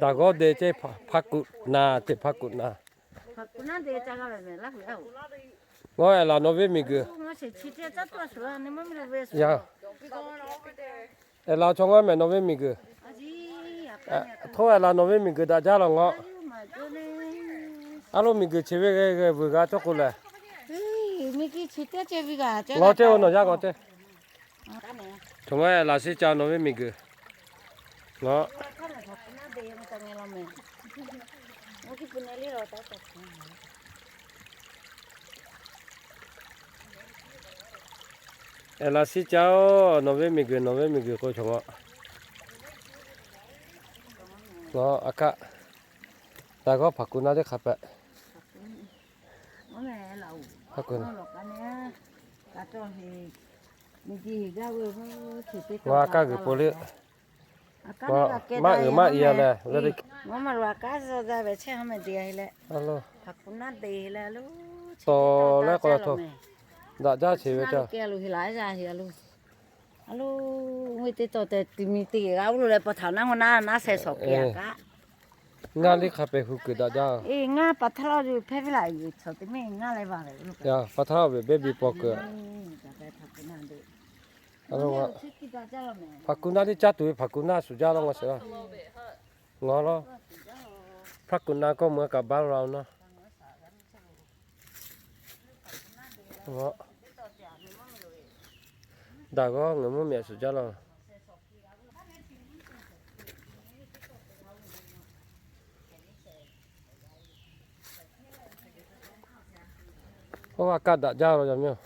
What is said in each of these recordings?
Daꞈ g'awˇ de ceˇ, hpa kuꞈ na ceˇ, hpa kuꞈ na. Ngaˬ ehˉ laˬ nawˬ ve miˬguiˬ. Ehˉ laˬ chaw ngaˬ mehˍ nawˬ ve miˬguiˬ. Htawˇ ehˉ laˬ nawˬ ve miˬguiˬ daꞈ jaˇ law ngaˬ. A lo miˬguiˬ chi ve geh geh vuiˬ g'a cawˇ k'o lehˬ, ngaˬ ceˇ-oˬ nawˬ yaˇ g'aw ceˇ. Chaw ngaˬ ehˉ laˬ shiˉ ca nawˬ ve miˬguiˬ. Ngaˬ ehˉ laˬ shiˉ ca-oˬ nawˬ ve miˬguiˬ, nawˬ ve miˬguiˬ k'o chaw ngaˬ. Ngaˬ a kaˆ, daꞈ g'awˇ hpaˍ kuꞈ na teˇ hk'a pehꞈ. Ngaˬ a kaˆ g'uiˬ po le. Maˇ uiˍ maˇ i-a leh, a lo, tawˍ leh k'o la hto, daꞈ jaˇ chi ve ca. Ngaˇ liˇ hk'a pehꞈ hu kuiˬ daꞈ jaˇ. Pa htaˇ laˇ ve baby paw kuiˬ. Hpaˍ kuˬ naˆ teˇ caˇ tuˬ ve hpaˍ kuˬ naˆ shuˍ jaˇ law ngaˬ shehˍ laˇ. Ngaˬ law, hpaˍ kuˬ naˆ kawˇ meuꞈ kaꞈ baˇ la-o naˉ. Daꞈ g'awˇ ngaˬ mvuhˇ miˬ shuˍ jaˇ law. Oˇ a kaˆ daꞈ jaˇ law yaꞈ miˇ-oˬ.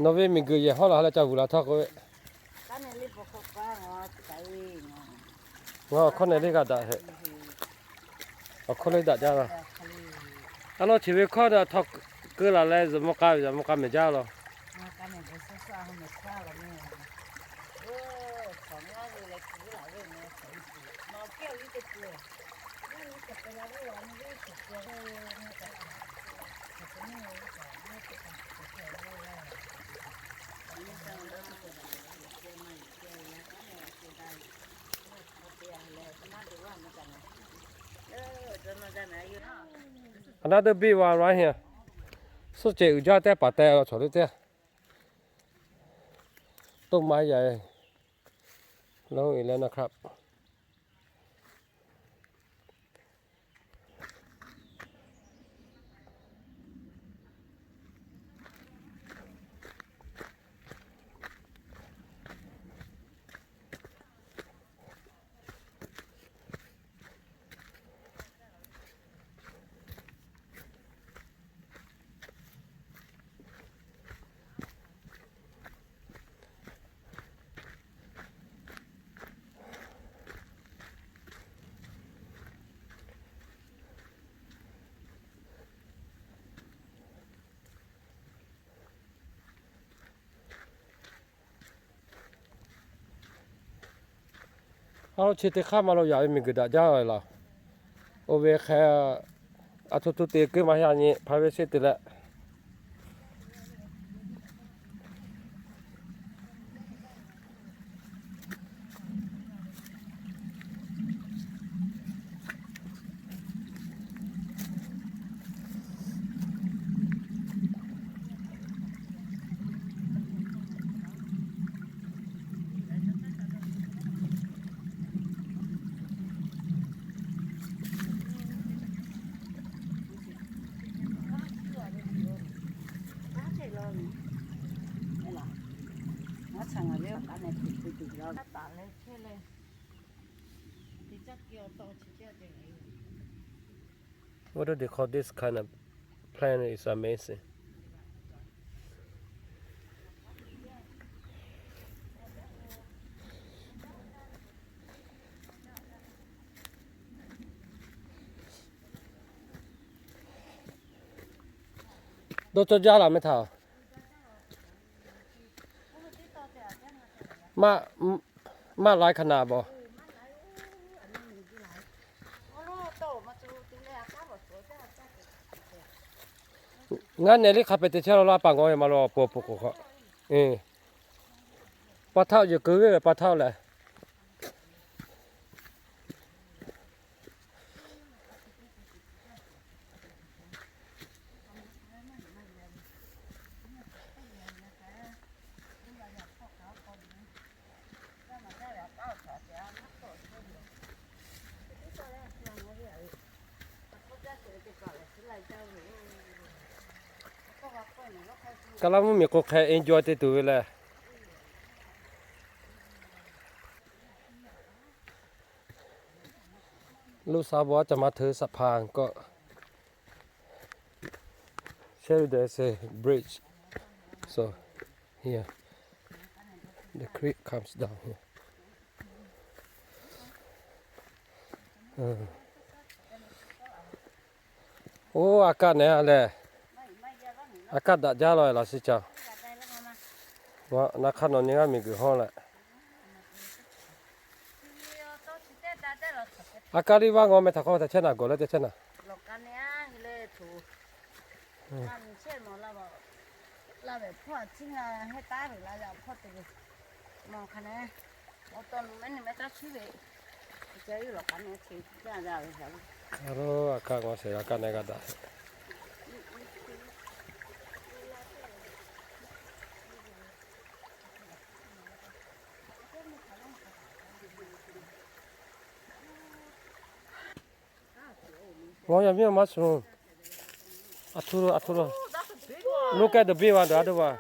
Nawˬ ve miˬguiˬ yehˬ hawˉ la ha leh ca vuiˬ la htawˇ k'oˆ ve. Ngaˬ awˬ hkawˇ nehˬ leˇ g'a daꞈ heꞈ. Awˬ hkawˇ leˇ daꞈ jaˇ la. A lawn chi ve hkawˇ daꞈ htawˇ keu laˬ leh zuhꞈ mvuh k'a ve zuhꞈ mvuh k'a mehˍ jaˇ law. Another big one right here. Suhˆ cehˬ uiˍ jaˇ tehˇ paˍ teh chaw teˇ teˇ. Toˆ maˇ yaꞈ. Long eleven o'clock. Aˬ, chi teˇ hk'aˇ maˇ lo yaꞈ ve miˬguiˬ daꞈ jaˇ laˬ. Oˇ ve hk'e, aˬ htoꞈ htoꞈ te keu maˇ yaꞈ nyi hpaˇ ve sheˆ te leh. What do they call this kind of plant? Is amazing. Dawˇ cawˇ jaˇ laˬ meh htaꞈ. Maˇ, maˇ laiˉ hkanˍ naˍ baˬ. Ngaˬ nehˬ liˇ hk'a pehꞈ te chehˇ law laˇ paˍ ngaw ve maˇ lo awˬ pon awˬ pon k'oˍ hk'aw. Pa htaˇ yehˬ keu ve pa htaˇ lehˬ. Kaˇ laˇ mvuhˇ miˬ k'o hk'e enjoy te tuˬ ve lehˬ. Loˇ sha bawˬ a ca ma hteu saꞈ hpaˍ kawˆ. Share there is a bridge. So here the creek comes down here. Oˇ, a kaˆ nehˬ a lehˬ, a kaˆ daꞈ jaˇ la laꞈ shiˍ caˇ. Na hk'aˇ nawˬ nyi g'aˇ miˬ guiˬ hawˇ leh, a kaˆ liˇ vaˇ ngaw meh htaꞈ k'awꞈ te chehˇ naˍ, gawˬ leh te chehˇ naˍ. A ro, a kaˆ ngaw sheˍ, a kaˆ nehˬ g'a daꞈ. Ngaw yaˇ miˇ a maˇ suˍ. A htu lo, a htu lo. Loˇ kehˉ dawˬ biˇ va daꞈ a dawˇ va.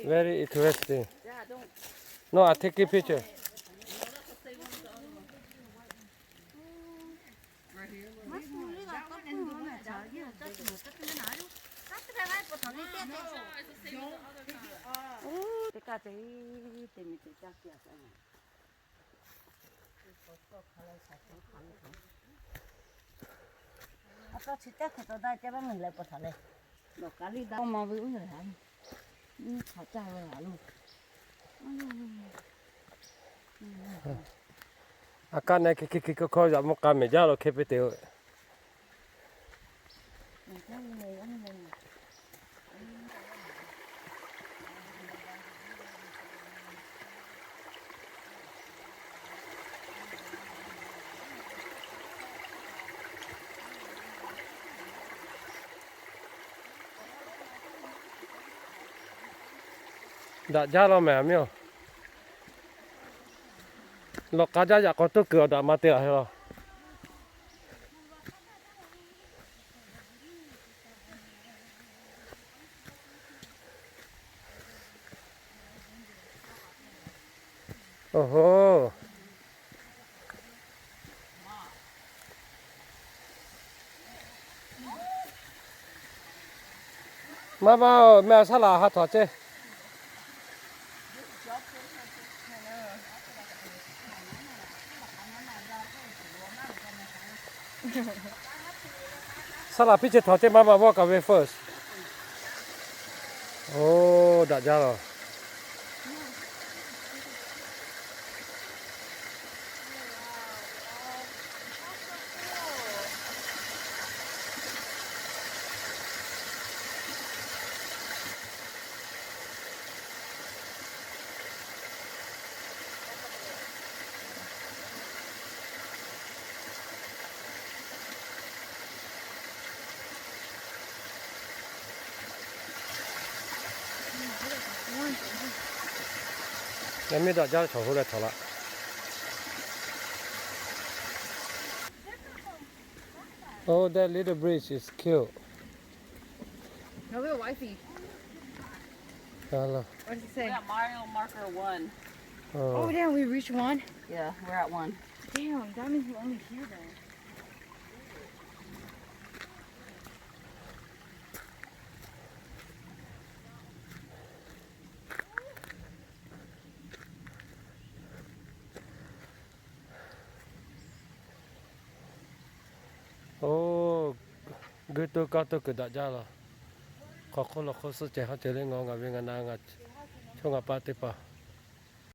Very interesting. No, I take a picture. A kaˆ nehˬ hk'e hk'e hk'e hk'aw yaꞈ mvuh k'a mehˍ jaˇ lo hk'e piˇ te-o. Daꞈ jaˇ law mehˍ a miˇ-oˬ. Lawꞈ k'a jaˇ yaꞈ k'aw toˇ kuiˬ awˬ daꞈ ma te a heh law. Oˇ hoˉ. Maˇ maˇ-oˬ, mehˆ a saˉ laꞈ ha htawnˍ ceˇ. Saˉ laꞈ piˇ ceˇ htawnˍ ceˇ, maˇ maˇ, walk away first. Oˇ, daꞈ jaˇ law. Yaˇ miˇ daꞈ jaˇ chaw hoˉ leh htawnˍ laꞈ. Oh, that little bridge is cute. Tell your wifey. Hello. What does it say? We're at mile marker one. Oh, damn, we reached one? Yeah, we're at one. Damn, that means we're only here then. Oˇ, guˇ toˇ kaˇ toˇ kuiˬ daꞈ jaˇ law. Hk'aw hk'oˆ lo hk'oˆ suhˆ cehˬ haˉ cehˬ le ngaˬ ngaˬ ve ngaˬ na ngaˬ chaw ngaˬ pa teˇ hpaˍ.